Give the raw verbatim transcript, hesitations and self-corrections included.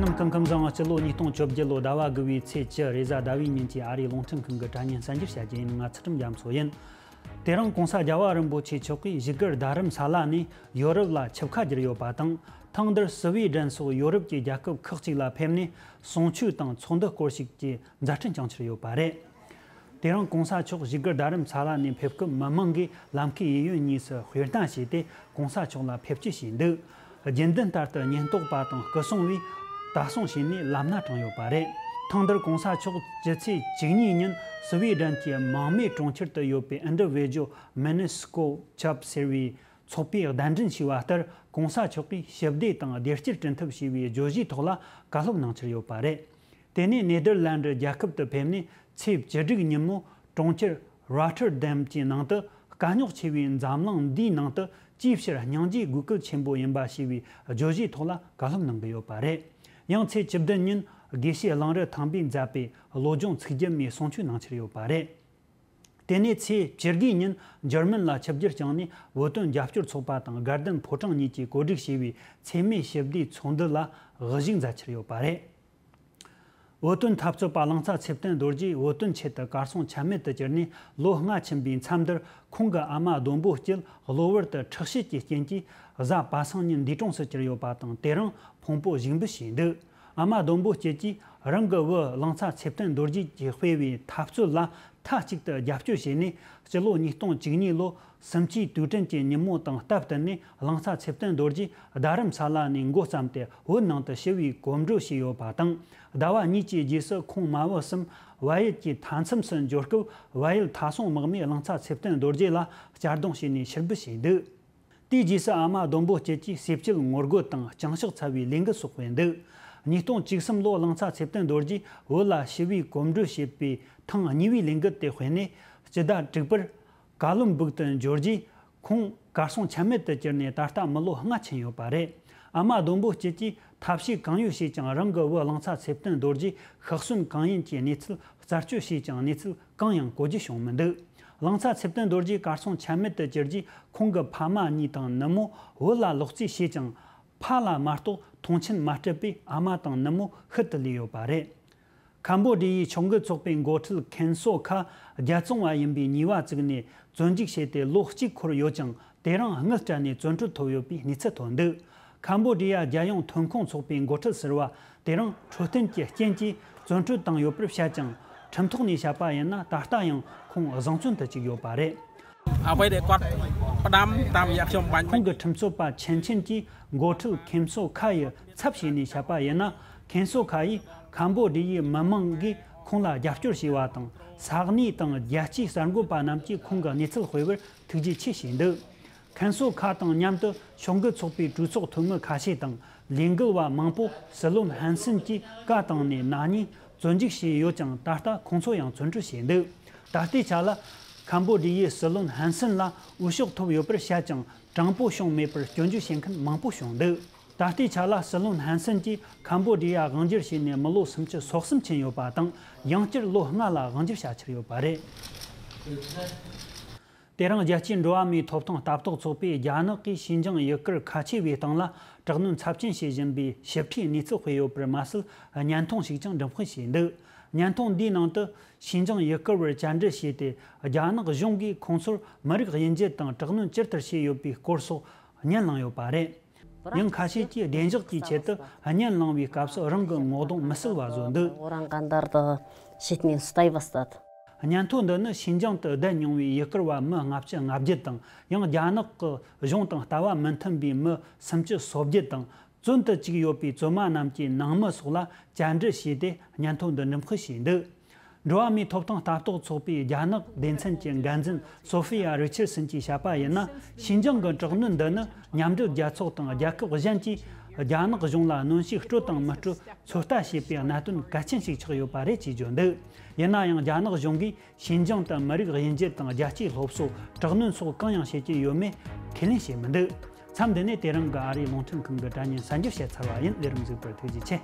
སྐུ་ཁམས་བཟང་། སྤྱི་ལོ་ཉིས་སྟོང་བཅོ་བརྒྱད་ལོ་ཟླ་བ་དགུ་བའི་ཚེས་བཅུ་རེས་གཟའ་ཟླ་བའི་ཉིན་གྱི་ཨ་རིའི་རླུང་འཕྲིན་ཁང་གི་དྲ་བརྙན་གསར་འགྱུར་བྱ་རྒྱུ་ཡིན། ང་ཚུལ་ཁྲིམས་རྒྱ་མཚོ་ཡིན། དེ་རིང་གོང་ས་རྒྱལ་བ་རིན་པོ་ཆེ་མཆོག་གིས་བཞུགས་སྒར་རྡ་རམ་ས་ལ་ནས་ཡོ་རོབ་ལ་ཆིབས་ཁ་བསྒྱུར་ཡོད་པ་དང་། ཐེངས་འདིར་སི་བི་ཌེན་སོགས་ཡོ་རོབ་ཀྱི་རྒྱལ་ཁབ་ཁག་ཅིག་ལ་ཕེབས་ནས་གསུང་ཆོས་དང་ཚོགས་འདུ་སྐོར་ཞིག་གི་མཛད་འཕྲིན་བསྐྱངས་འཆར་ཡོད་པ་རེད། དེ་རིང་གོང་ས་མཆོག་བཞུགས་སྒར་རྡ་རམ་ས་ལ་ནས་ཕེབས་སྐབས་མི་མང་གིས་ལམ་ཁའི་གཡས་གཡོན་གཉིས་སུ་དཔེར་ན་བྱས་ཏེ་གོང་ས་མཆོག་ལ་ཕེབས་སྐྱེལ་བྱས་འདུག་རྒྱུན་ལྡན་ལྟར་དུ་ཉེན་རྟོག་པ་དང་སྐུ་སྲུང་བས་ལྟ་སྲུང་བྱས་ནས་ལམ་སྣ་དྲངས་ཡོད་པ་རེད། ཐེངས་འདིར་གོང་ས་མཆོག་སྤྱི་ཚེས་བཅུ་གཉིས་ཉིན་སི་བི་ཌེན་གྱི་མང་མོས་གྲོང་ཁྱེར་དུ་ཡོད་པའི་Individual Minnesco Cup ཟེར་བའི་ཚོགས་པས་གདན་འདྲེན་བྱས་པ་ལྟར། གོང་ས་མཆོག་གིས་ཞི་བདེ་དང་བདེ་སྐྱིད་བསྐྲུན་ཐབས་བྱས་པའི་བརྗོད་གཞིའི་ཐོག་ལ་བཀའ་སློབ་གནང་འཆར་ཡོད་པ་རེད། དེ་ནས་ནེ་དར་ལན་ཌི་རྒྱལ་ཁབ་ཏུ་ཕེབས་ནས་ཚེས་བཅུ་དྲུག་ཉིན་མོ་གྲོང་ཁྱེར་རོ་ཊར་ཌེམ་གྱི་ནང་དུ་སྐད་གཉོག་ཆེ་བའི་འཛམ་གླིང་འདིའི་ནང་དུ་ཅིའི་ཕྱིར་སྙིང་རྗེ་དགོས་གལ་ཆེན་པོ་ཡིན་པ་ཞེས་པའི་བརྗོད་གཞིའི་ཐོག་ལ་བཀའ་སློབ་གནང་གི་ཡོད་པ་རེད། ཡང་ཚེས་བཅུ་བདུན་ཉིན་དགེ་བཤེས་གླང་རི་ཐང་པས་མཛད་པའི་བློ་སྦྱོང་ཚིག་བརྒྱད་མའི་གསུང་ཆོས་གནང་འཆར་ཡོད་པ་རེད། དེ་ནས་ཚེས་བཅུ་དགུའི་ཉིན་འཇར་མན་ལ་ཆིབས་བསྒྱུར་བསྐྱངས་ནས་བོད་དོན་རྒྱབ་སྐྱོར་ཚོགས་པ་དང་དགའ་ལྡན་ཕོ་བྲང་གཉིས་ཀྱིས་གོ་སྒྲིག་བྱས་པའི་འཚེ་མེད་ཞི་བདེའི་ཚོགས་འདུ་ལ་དབུ་བཞུགས་མཛད་འཆར་ཡོད་པ་རེད། བོད་དོན་འཐབ་རྩོད་པ་གླང་ཚ་ཚེ་བརྟན་རྡོ་རྗེས་བོད་དོན་ཆེད་དུ་གར་སོང་ཆ་མེད་དུ་གྱུར་ནས་ལོ་ལྔ་ཕྱིན་པའི་མཚམས་འདིར། ཁོང་གི་ཨ་མ་ལྡོམ་པོ་སྐྱིད་གློ་བུར་དུ་ཁྲག་ཤེད་ཀྱི་རྐྱེན་གྱིས་གཟའ་པ་སངས་ཉིན་འདས་གྲོངས་སུ་གྱུར་ཡོད་པ་དང་། དེ་རིང་ཕུང་པོ་བཞུགས་འབུལ་བྱས་འདུག་ཨ་མ་ལྡོམ་པོ་སྐྱིད་ཀྱིས་རང་གི་བུ་གླང་ཚ་ཚེ་བརྟན་རྡོ་རྗེ་གིས་སྤེལ་བའི་འཐབ་རྩོད་ལ་མཐའ་གཅིག་ཏུ་རྒྱབ་སྐྱོར་བྱས་ནས། སྤྱི་ལོ་ཉིས་སྟོང་བཅུ་གཉིས་ལོ་སུམ་ཅུའི་དུས་དྲན་གྱི་ཉིན་མོ་དང་སྟབས་བསྟུན་ནས་གླང་ཚ་ཚེ་བརྟན་རྡོ་རྗེ་རྡ་རམ་ས་ལ་ནས་འགོ་བརྩམས་ཏེ་བོད་ནང་དུ་ཞི་བའི་གོམ་བགྲོད་བྱས་ཡོད་པ་དང་། ཟླ་བ་གཉིས་ཀྱི་རྗེས་སུ་ཁོང་མ་བུ་གསུམ་བལ་ཡུལ་གྱི་མཐའ་མཚམས་སུ་འབྱོར་སྐབས། བལ་ཡུལ་མཐའ་སྲུང་དམག་མིས་གླང་ཚ་ཚེ་བརྟན་རྡོ་རྗེ་ལ་གཅར་རྡུང་བྱས་ནས་ཕྱིར་འབུད་བྱས་འདུག་དེའི་རྗེས་སུ་ཨ་མ་ལྡོམ་པོ་སྐྱིད་ཀྱིས་ཟས་བཅད་ངོ་རྒོལ་དང་བཅིངས་ཆགས་འཚར་བའི་ལས་འགུལ་སོགས་སྤེལ་འདུག་ཉིས་སྟོང་བཅུ་གསུམ་ལོ་གླང་ཚ་ཚེ་བརྟན་རྡོ་རྗེས་བོད་ལ་ཞི་བའི་གོམ་བགྲོད་བྱེད་པའི་ཐེངས་གཉིས་པའི་ལས་འགུལ་དེ་སྤེལ་ནས། སྤྱི་ཟླ་དྲུག་པར་ཀ་ལོན་སྦུག་ཏུ་འབྱོར་རྗེས། ཁོང་གར་སོང་ཆ་མེད་དུ་གྱུར་ནས་ད་ལྟ་མི་ལོ་ལྔ་ཕྱིན་ཡོད་པ་རེད། ཨ་མ་ལྡོམ་པོ་སྐྱིད་ཀྱིས་ཐབས་ཤེས་གང་ཡོད་བྱས་ཀྱང་རང་གི་བུ་གླང་ཚ་ཚེ་བརྟན་རྡོ་རྗེ་ཤི་གསོན་གང་ཡིན་གྱི་གནས་ཚུལ་རྩད་གཅོད་བྱས་ཀྱང་གནས་ཚུལ་གང་ཡང་གོ་རྒྱུ་བྱུང་མི་འདུག་གླང་ཚ་ཚེ་བརྟན་རྡོ་རྗེ་གར་སོང་ཆ་མེད་དུ་གྱུར་རྗེས། ཁོང་གི་ཕ་མ་གཉིས་དང་ནུ་མོ་བོད་ལ་ལོག་རྩིས་བྱས་ཀྱང་། ཕ་ལ་མ་གཏོགས་མཐོང་ཆེན་མ་སྤྲད་པས་ཨ་མ་དང་ནུ་མོ་ཤུལ་དུ་ལུས་ཡོད་པ་རེད། ཁམ་བོ་ཌི་ཡའི་ཕྱོགས་འགལ་ཚོགས་པའི་འགོ་ཁྲིད་ཁེན་སོ་ཁ་རྒྱལ་བཙོང་བ་ཡིན་པའི་ཉེས་པ་བཙུགས་ནས་བཙོན་འཇུག་བྱས་ཏེ་ལོ་གཅིག་འཁོར་ཡོད་ཀྱང་། དེ་རིང་དངུལ་སྤྲད་ནས་བཙོན་གྲོལ་ཐོབ་ཡོད་པའི་གནས་ཚུལ་ཐོན་འདུག་ཁམ་བོ་ཌི་ཡ་རྒྱལ་ཡོངས་ཐོན་ཁུངས་ཚོགས་པའི་འགོ་ཁྲིད་ཟུར་པ་དེ་རིང་འཕྲོད་བསྟེན་གྱི་རྐྱེན་གྱིས་བཙོན་གྲོལ་བཏང་ཡོད་པར་བཤད་ཀྱང་། ཁྲིམས་ཐོག་ནས་བཤད་པ་ཡིན་ན། ད་ལྟ་ཡང་ཁོང་བཟང་བཙོན་དུ་བཅུག་ཡོད་པ་རེད།អ្វីដែលគាត់ផ្ដាំតាមរយៈខ្ញុំបាញ់ཁོང་གི་ཁྲིམས་རྩོད་པ་ཆན་ཆན་གྱིས་འགོ་ཁྲིད་ཁེམ་སོ་ཁ་ཡི་ཚབ་བྱས་ནས་བཤད་པ་ཡིན་ན། ཁེམ་སོ་ཁ་ཡིས་ཁམ་བོ་ཌི་ཡའི་མི་མང་གིས་ཁོང་ལ་རྒྱབ་སྐྱོར་བྱས་པ་དང་། ས་གནས་དང་རྒྱལ་སྤྱིའི་གསར་འགོད་པ་རྣམས་ཀྱིས་ཁོང་གི་གནས་ཚུལ་སྤེལ་བར་ཐུགས་རྗེ་ཆེ་ཞུས་འདུག་ཁེམ་སོ་ཁ་དང་མཉམ་དུ་ཕྱོགས་འགལ་ཚོགས་པའི་གྲོས་ཚོགས་འཐུས་མི་ཁ་ཤས་དང་ལས་འགུལ་བ་མང་པོ་སི་ལོན་ཧན་སན་གྱིས་བཀའ་བཏང་ནས་ན་ནིང་བཙོན་འཇུག་བྱས་ཡོད་ཀྱང་། ད་ལྟ་ཁོང་ཚོ་ཡང་བཙོན་གྲོལ་བྱས་འདུག་ད་ལྟའི་ཆ་ལ་ཁམ་བོ་ཌི་ཡའི་སྲིད་བློན་ཧན་སན་ལ་འོས་ཤོག་ཐོབ་ཡོད་པར་བཤད་ཀྱང་། དྲང་པོ་བྱུང་མེད་པར་སྐྱོན་བརྗོད་བྱེད་མཁན་མང་པོ་བྱུང་འདུག་ད་ལྟའི་ཆ་ལ་སྲིད་བློན་ཧན་སན་གྱིས་ཁམ་བོ་ཌི་ཡ་དབང་སྒྱུར་བྱས་ནས་མི་ལོ་སུམ་ཅུ་སོ་གསུམ་ཕྱིན་ཡོད་པ་དང་། ཡང་བསྐྱར་ལོ་ལྔ་ལ་དབང་སྒྱུར་བྱ་འཆར་ཡོད་པ་རེད། དེ་རིང་རྒྱལ་སྤྱིའི་འགྲོ་བ་མིའི་ཐོབ་ཐང་ལྟ་རྟོག་ཚོགས་པས་རྒྱ་ནག་གིས་ཞིན་ཅང་ཡུལ་སྐོར་ཁ་ཆེ་བའི་སྟེང་ལ་དྲག་གནོན་ཚབས་ཆེན་བྱེད་བཞིན་པའི་ཞིབ་ཕྲའི་གནས་ཚུལ་སྤེལ་ཡོད་པར་མ་ཟད། བརྙན་ཐུང་ཞིག་ཀྱང་འགྲེམས་སྤེལ་བྱས་འདུག་བརྙན་ཐུང་འདིའི་ནང་དུ། ཞིན་ཅང་ཡུལ་སྐོར་བར་བཅར་འདྲི་བྱས་ཏེ། རྒྱ་ནག་གཞུང་གིས་ཁོང་ཚོར་མི་རིགས་དབྱེ་འབྱེད་དང་དྲག་གནོན་ཇི་ལྟར་བྱས་ཡོད་པའི་སྐོར་སོགས་བརྙན་བླངས་ཡོད་པ་རེད། ཡང་ཁ་ཤས་ཀྱིས་བདེ་འཇགས་ཀྱི་ཆེད་དུ་བརྙན་བླངས་པའི་སྐབས་སུ་རང་གི་ངོ་གདོང་མི་གསལ་བ་བཟོས་འདུག Orang Qandar da shitnin stayvastat. བརྙན་ཐུང་འདི་ནི་ཞིན་ཅང་དུ་བསྡད་མྱོང་བའི་ཡུལ་སྐོར་བ་མི་ལྔ་བཅུ་ང་བརྒྱད་དང་། ཡང་རྒྱ་ནག་གི་གཞུང་དང་ལྟ་བ་མི་མཐུན་པའི་མི་སུམ་ཅུ་སོ་བརྒྱད་དང་། བཙོན་དུ་བཅུག་ཡོད་པའི་བཙོན་མ་རྣམས་ཀྱི་ནང་མི་སོགས་ལ་བཅར་འདྲི་བྱས་ཏེ། བརྙན་ཐུང་འདི་འགྲེམས་སྤེལ་བྱས་འདུག་འགྲོ་བ་མིའི་ཐོབ་ཐང་ལྟ་རྟོག་ཚོགས་པའི་རྒྱ་ནག་སྡེ་ཚན་གྱི་འགན་འཛིན་སོ་ཧྥི་ཡ་རི་ཆར་སན་གྱིས་བཤད་པ་ཡིན་ན། ཞིན་ཅང་གི་དྲག་གནོན་འདི་ནི་མཉམ་འབྲེལ་རྒྱལ་ཚོགས་དང་རྒྱལ་ཁབ་གཞན་གྱིས་རྒྱ་ནག་གཞུང་ལ་གནོན་ཤུགས་སྤྲོད་དང་མི་སྤྲོད་ཚོད་ལྟ་བྱེད་པའི་གནད་དོན་གལ་ཆེན་ཞིག་ཆགས་ཡོད་པ་རེད་ཅེས་བརྗོད་འདུག་ཡིན་ན་ཡང་། རྒྱ་ནག་གཞུང་གིས་ཞིན་ཅང་དུ་མི་རིགས་དབྱེ་འབྱེད་དང་རྒྱལ་སྤྱིའི་སློབ་གསོ། དྲག་གནོན་སོགས་གང་ཡང་བྱེད་ཀྱི་ཡོད་མེད་ཁས་ལེན་བྱས་མི་འདུག་མཚམས་འདི་ནས་དེ་རིང་གི་ཨ་རིའི་རླུང་འཕྲིན་ཁང་གི་དྲ་བརྙན་གསར་འགྱུར་བཤད་ཚར་བ་ཡིན། ལས་རིམ་གཟིགས་པར་ཐུགས་རྗེ་ཆེ།